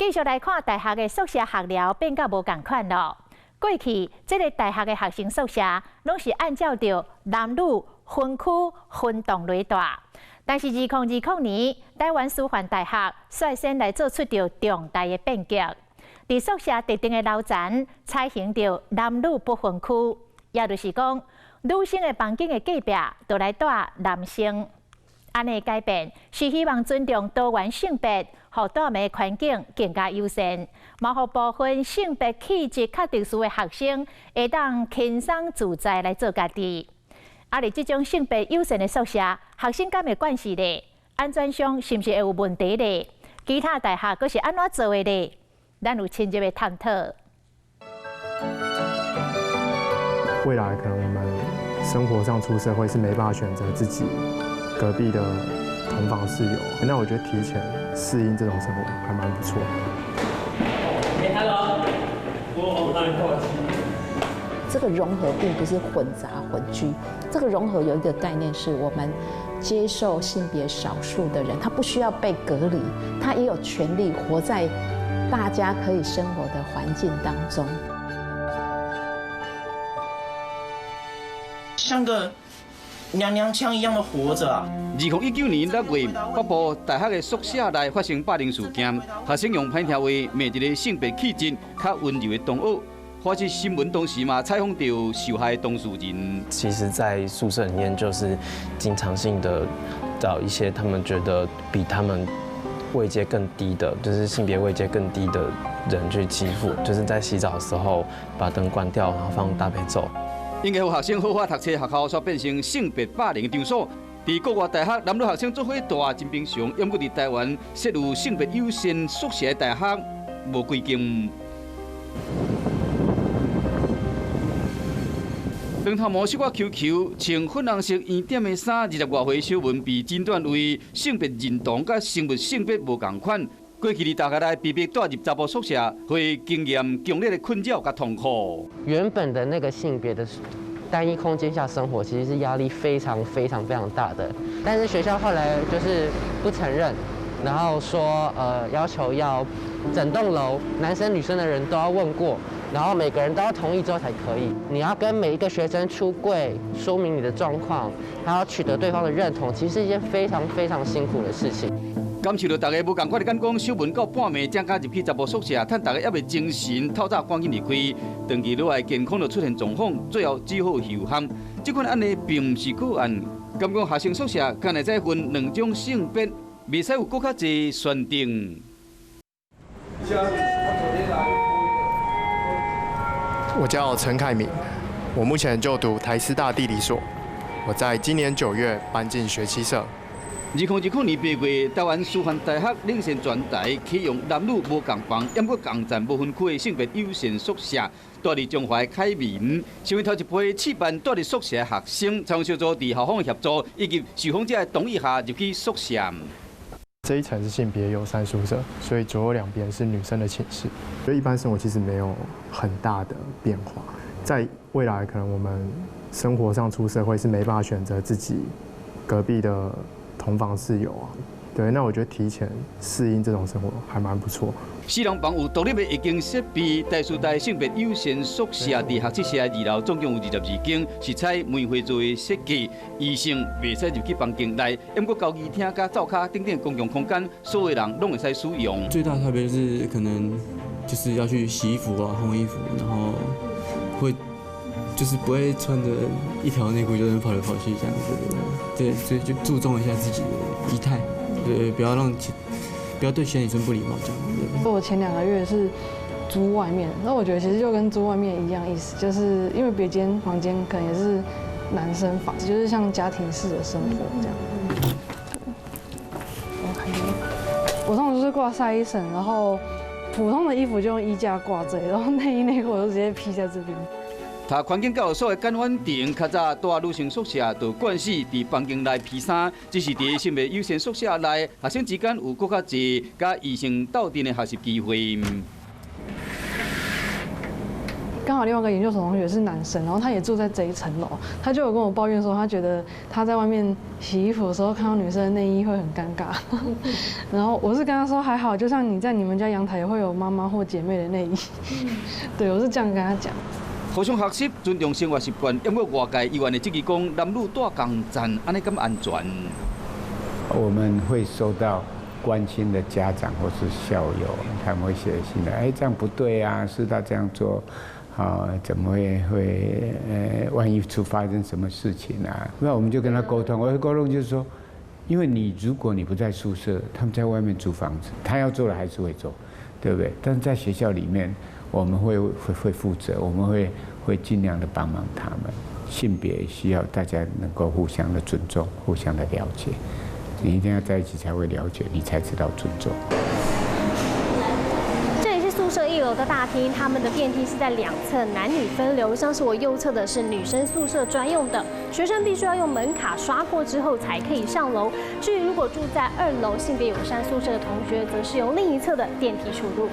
繼續來看大學的宿舍學寮變甲無仝款囉。過去這个大學的學生宿舍攏是按照著男女分區分棟來住，但是2020年，台灣師範大學率先來做出著重大的變革，佇宿舍特定的樓層採行著男女不分區，也就是講，女生的房間的隔壁就來住男生。按呢改變是希望尊重多元性別，予住的環境更加友善，嘛予部分性別氣質較特殊的學生會當輕鬆自在來做家己。啊，佇這種性別友善的宿舍，學生敢會慣勢咧？安全上是毋是會有問題咧？其他大學閣是按怎做的咧？咱有深入的探討。未來可能我們生活上出社會是沒辦法選擇自己隔壁的同房室友，那我覺得提前適應這種生活還蠻不錯。 Hello，這個融合並不是混雜混居，這個融合有一個概念，是我們接受性別少數的人，他不需要被隔離，他也有權利活在大家可以生活的環境當中。像個娘娘腔一樣的活着啊！2019年6月，北部大學的宿舍內發生霸凌事件，學生用歹聽話罵一个性別氣質較溫柔的同學。華視新聞當時嘛採訪著受害當事人。其實，在宿舍裡面，就是經常性的找一些他們覺得比他們位階更低的，就是性別位階更低的人去欺負，就是在洗澡的時候把燈關掉，然後放大悲咒。應該予學生好好讀冊，學校煞變成性別霸凌場所。佇國外大學，男女學生做伙住真平常，毋過佇台灣設有性別友善宿舍的大學無幾間。長頭毛小可虯虯，穿粉紅色圓點的衫，20外歲小文被診斷為性別認同佮生物性別無仝款。過去佇大學內被迫住入查埔宿舍，會經驗強烈的困擾佮痛苦。原本的那個性別的單一空間下生活，其實是壓力非常非常非常大的。但是學校後來就是不承認，然後說要求要整棟樓男生女生的人都要問過，然後每個人都要同意之後才可以。你要跟每一個學生出櫃，說明你的狀況，還要取得對方的認同，其實是一件非常非常辛苦的事情。感受著大家無仝款的眼光，小文到半暝才敢入去查埔宿舍，趁大家猶未精神，透早趕緊離開。長期落來健康就出現狀況，最後只好休學。這款案例並毋是個案，敢講學生宿舍敢會使分兩種性別，袂使有閣較濟選定。我叫陳凱明，我目前就讀台師大地理所，我在今年9月搬進學七舍。2020年8月，台灣師範大學領先全台啟用男女無仝房，猶閣仝層無分區的性別友善宿舍，住佇中華凱民，成為頭一批試辦住佇宿舍的學生，參小組佇校方的協助以及受訪者的同意下入去宿舍。這一層是性別友善宿舍，所以左右兩邊是女生的寢室。所以一般生活其實沒有很大的變化。在未來，可能我們生活上出社會是沒辦法選擇自己隔壁的同房室友啊，對，那我覺得提前適應這種生活還蠻不錯。四人房有獨立的液晶設備，台師大性別友善宿舍佇學習舍二樓總共有22間，是採梅花座的設計。異性袂使入去房間內，毋過交誼廳佮灶跤等等公共空間，所有人攏會使使用。最大的差別就是可能就是要去洗衣服啊、烘衣服，然後會就是不會穿着一條內褲就能跑來跑去這樣子。對，所以就注重一下自己的儀態，對，不要對其他女生不禮貌這樣。我前2個月是租外面，那我覺得其實就跟租外面一樣意思，就是因為別間房間可能也是男生房，就是像家庭式的生活這樣。我通常就是掛曬衣繩，然後普通的衣服就用衣架掛這裡，然後內衣內褲我就直接披在這邊。讀環境教育所的簡婉婷，較早住女生宿舍，就慣勢佇房間內披衫，只是佇性別友善宿舍內，學生之間有閣較濟佮異性鬥陣的學習機會。剛好另外一個研究所同學是男生，然後他也住在這一層樓，他就有跟我抱怨說，他覺得他在外面洗衣服的時候看到女生的內衣會很尷尬。然後我是跟他說還好，就像你在你們家陽台也會有媽媽或姐妹的內衣。對，我是這樣跟他講。互相學習，尊重生活習慣，不過外界猶原會質疑講男女蹛仝層，按呢敢安全？我們會收到關心的家長或是校友，他們會寫信來，哎，這樣不對啊，師大這樣做，啊，怎麼會，萬一出發生什麼事情啊？那我們就跟他溝通，我溝通就是說，因為你如果你不在宿舍，他們在外面租房子，他要做的還是會做，對不對？但是在學校裡面，我們會負責，我們會盡量的幫忙他們。性別需要大家能夠互相的尊重，互相的了解。你一定要在一起才會了解，你才知道尊重。這裡是宿舍一樓的大廳，他們的電梯是在兩側男女分流，像是我右側的是女生宿舍專用的，學生必須要用門卡刷過之後才可以上樓。至於如果住在二樓性別友善宿舍的同學，則是用另一側的電梯出入。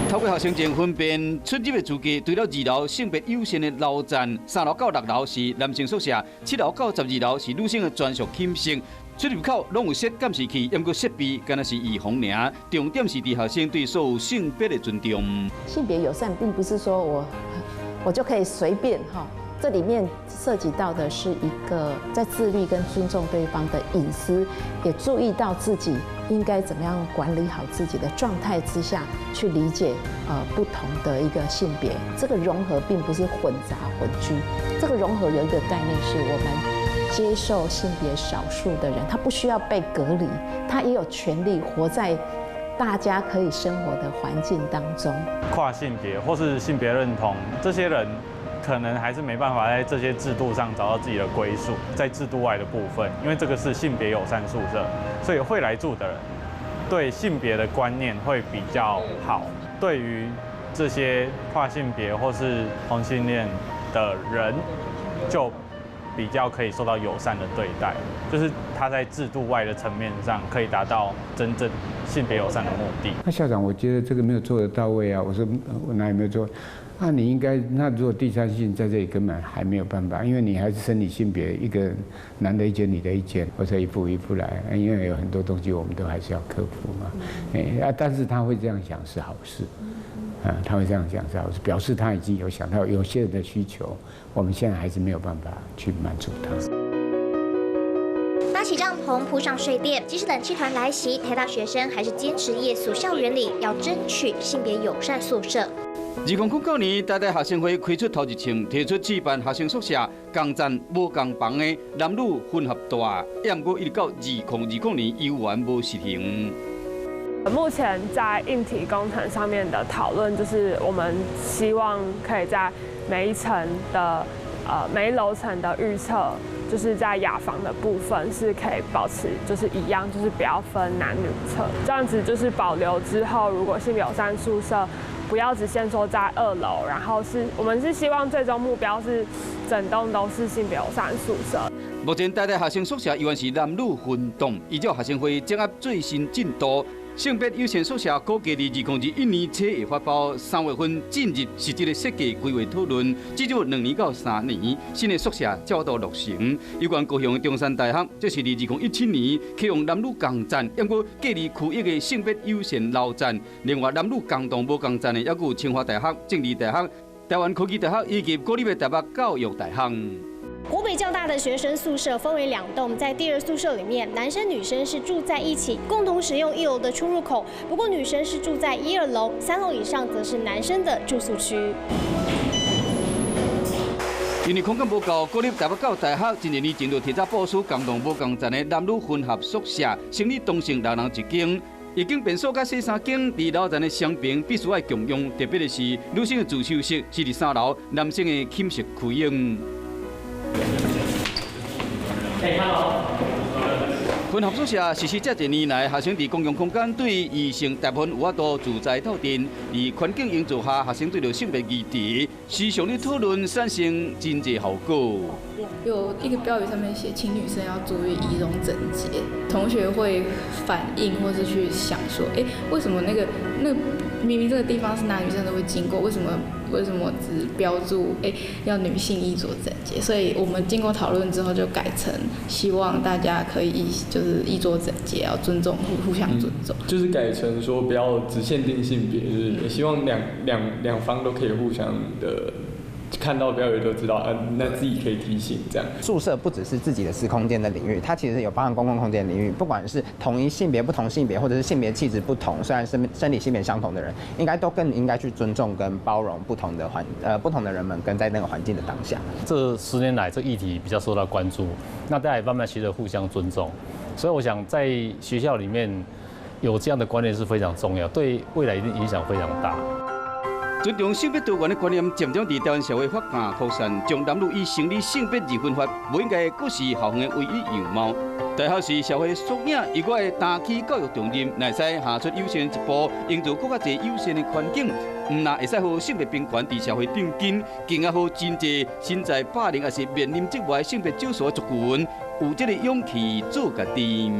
透過學生證分辨出入的資格，除了二樓性別友善的樓層，3樓到6樓是男性宿舍，7樓到12樓是女性的專屬寢室。出入口攏有設監視器，毋過設備敢若是預防爾。重點是佇學生對所有性別的尊重。性別友善並不是說我就可以隨便哈，這裡面涉及到的是一個在自律跟尊重對方的隱私，也注意到自己應該怎麼樣管理好自己的狀態之下去理解不同的一個性別。這個融合並不是混雜混居，這個融合有一個概念是我們接受性別少數的人，他不需要被隔離，他也有權利活在大家可以生活的環境當中。跨性別或是性別認同這些人，可能還是沒辦法在這些制度上找到自己的歸屬，在制度外的部分，因為這個是性別友善宿舍，所以會來住的人對性別的觀念會比較好。對於這些跨性別或是同性戀的人，就比較可以受到友善的對待，就是他在制度外的層面上可以達到真正性別友善的目的。那校長，我覺得這個沒有做得到位啊。我說我哪裡沒有做？那你應該，那如果第三性在這裡根本還沒有辦法，因為你還是生理性別，一個男的一間，女的一間，或者一步一步來，因為有很多東西我們都還是要克服嘛。哎啊，但是他會這樣想是好事，啊，他會這樣想是好事，表示他已經有想到有些人的需求，我們現在還是沒有辦法去滿足他。搭起帳篷，鋪上睡墊，即使冷氣團來襲，台大學生還是堅持夜宿校園裡，要爭取性別友善宿舍。2009年，台大學生會開出頭一槍，提出試辦學生宿舍仝層無仝房的男女混合蹛，毋過一直到2020年，猶原無實行。目前在硬體工程上面的討論，就是我們希望可以在每一層的每一樓層的預測，就是在雅房的部分是可以保持就是一樣，就是不要分男女廁，這樣子就是保留之後，如果性別友善宿舍不要只限說在二樓，然後是我們是希望最終目標是整棟都是性別友善宿舍。目前台大學生宿舍猶原是男女混棟，依照學生會掌握最新進度，性別友善宿舍估計佇2021年初會發包，3月份進入實質的設計規劃討論，至少2年到3年，新的宿舍才有落成。有關高雄的中山大學，這是佇2017年啟用男女仝層，毋過隔離區域的性別友善樓層。另外，男女仝棟無仝層的，猶閣有清華大學、政治大學、台灣科技大學以及國立的台北教育大學。國北教大的學生宿舍分為兩棟，在第二宿舍裡面，男生女生是住在一起，共同使用一樓的出入口。不過女生是住在一二樓，3樓以上則是男生的住宿區。因為空間無夠，國立台北教育大學真濟年前就提早部署仝棟無仝層的男女混合宿舍，生理同性6人一間。一間便所佮洗衫間，佇樓層的雙邊必須愛共用。特別的是，女性的自修室是佇3樓，男性的寢室區域。混合宿舍實施這濟年來，學生佇公共空間對異性大部分有法度自在鬥陣，佇環境營造下，學生對著性別議題時常咧討論，產生真濟效果。有一個標語上面寫，請女生要注意儀容整潔。同學會反應或是去想說，哎，為什麼那個明明這個地方是男女生都會經過，為什麼只標註哎要女性衣着整潔？所以我們經過討論之後，就改成希望大家可以就是衣着整潔，要尊重互相尊重。就是改成說不要只限定性別，就是希望兩方都可以互相的。看到標語都知道，啊，那自己可以提醒這樣。宿舍不只是自己的私空間的領域，它其實有包含公共空間的領域。不管是同一性別、不同性別，或者是性別氣質不同，雖然生理性別相同的人，應該都更應該去尊重跟包容不同的人們跟在那個環境的當下。這10年來，這議題比較受到關注，那大家也慢慢學得互相尊重，所以我想在學校裡面有這樣的觀念是非常重要，對未來一定影響非常大。尊重性別多元的觀念漸漸佇臺灣社會發展擴散，將男女以生理性別二分法，無應該閣是校園的唯一樣貌。大學是社會縮影，以外擔起教育重任，會使行出友善一步，營造閣較濟友善的環境，毋但會使予性別平權佇社會紮根，更加予真濟身在霸凌抑是面臨這外性別少數的族群，有這个勇氣做家己。